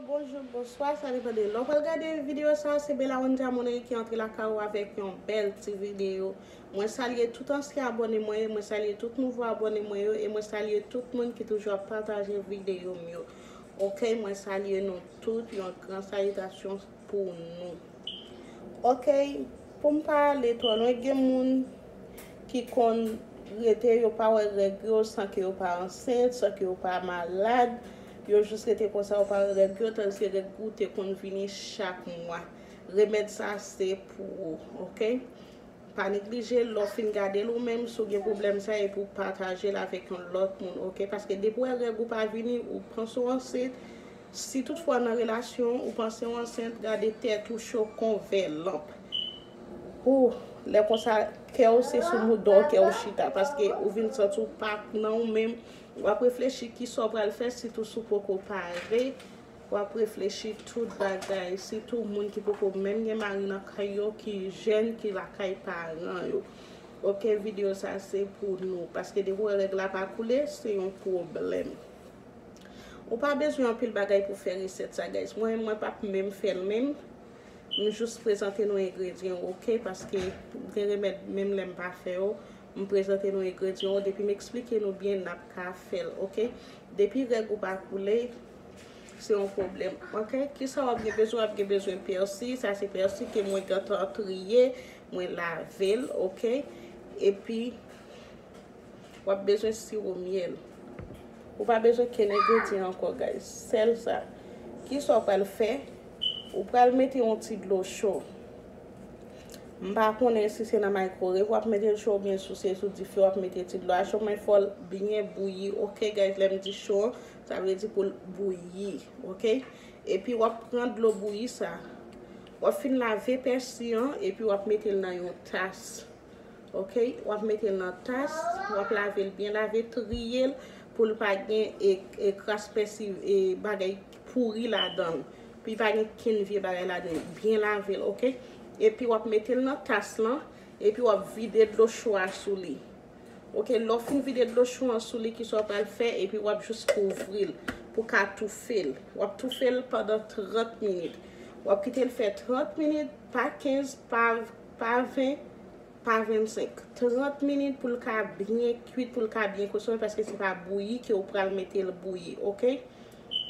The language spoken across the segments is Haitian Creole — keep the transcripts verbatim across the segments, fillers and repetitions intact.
Bonjou, bonswa, sa depann de lè w pral gade videyo sa. Se Bella Wanja Money ki antre lakay ou avèk yon bèl ti videyo. Mwen salye tout ansyen abòne mwen yo, mwen salye tout nouvo abòne mwen yo, e mwen salye tout moun ki toujou ap pataje videyo m yo. Ok, mwen salye nou tout, yon gran salitasyon pou nou. Ok, pou m pa ale twò lwen, gen moun ki konn rete, yo pa wè règ yo san ke yo pa ansent, san ke yo pa malad. Yo jis rete konsa, yo pa wè règ yo, tandiske règ ou te konn vini chak mwa. Remèd sa se pou ou, ok? Pa neglije, lè w fin gade l ou menm, si w gen pwoblèm sa, epi w pataje l avèk yon lòt moun, ok? Paske depi w wè règ ou pa vini, ou panse w ansent, si toutfwa w nan relasyon, ou panse w ansent, gade tèt ou cho kon vè lanp. Ou, lè konsa, kè w se sou mouda w, kè w chita, paske ou vin santi w pa nan ou menm, w ap reflechi kisa w pral fè, sitou si w poko pare, w ap reflechi tout bagay, sitou moun ki poko menm gen mari nan kay yo, ki jèn, ki lakay paran yo. Ok, videyo sa se pou nou, paske depi w wè règ la pa koule, se yon pwoblèm. Ou pa bezwen anpil bagay pou fè resèt sa, guys. Mwen, mwen p ap menm fè l menm. M jis prezante nou engredyan yo, ok? Paske gen remèd, menm lè m pa fè yo, m prezante nou engredyan yo. Depi m eksplike nou byen, n ap ka fè l, ok? Depi règ ou pa koule, se yon pwoblèm, ok? Kisa w ap gen bezwen? W ap gen bezwen pèsi. Sa se pèsi ke mwen gentan triye, mwen lave l, ok? Epi, w ap bezwen siwo myèl. Ou pa bezwen kenn engredyan ankò, guys. Sèl sa. Kisa w pral fè? Ou pral mete yon ti dlo cho. M pa konnen si se nan microwave w ap mete l cho oubyen si se sou dife w ap mete ti dlo a cho, men fò l byen bouyi. Ok, guys, lè m di cho, sa vle di pou l bouyi. Ok? Epi w ap pran dlo bouyi sa. W ap fin lave pèsi an, epi w ap mete l nan yon tas. Ok, w ap mete l nan tas, w ap lave l byen lave, triye l pou l pa gen e, e kras pèsi, e bagay pouri ladan l. Pou l pa gen kenn vye bagay ladan l. Byen lave l, ok? Epi w ap mete l nan tas lan, epi w ap vide dlo cho a sou li. Ok, lè w fin vide dlo cho an sou li, kisa w pral fè? Epi w ap jis kouvri l pou ka toufe l. W ap toufe l pandan trant minit. W ap kite l fè trant minit, pa kenz, pa, pa ven, pa vennsenk, trant minit pou l ka byen kwit, pou l ka byen konsome, paske se pa bouyi ke w pral mete l bouyi, ok?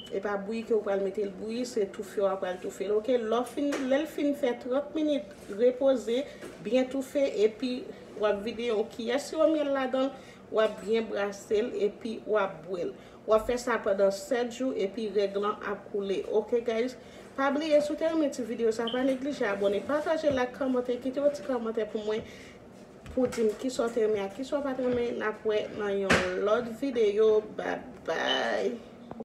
E pa bouyi ke w pral mete l bouyi, se toufe w ap pral toufe l, ok? Lè w fin, lè l fin fè trant minit, repoze, byen toufe, epi w ap vide yon kiyè siwo myèl ladan l, w ap byen brase l, epi w ap bwè l. W ap fè sa pandan sèt jou epi règ lan ap koule. Ok, guys? Pa bliye, si w te renmen ti videyo sa, pa neglije abòne, pataje, like, kòmante, kite yon ti kòmantè pou mwen, pou di m kisa w te renmen ak kisa w pa t renmen. N ap wè nan yon lòt videyo. Bye bye!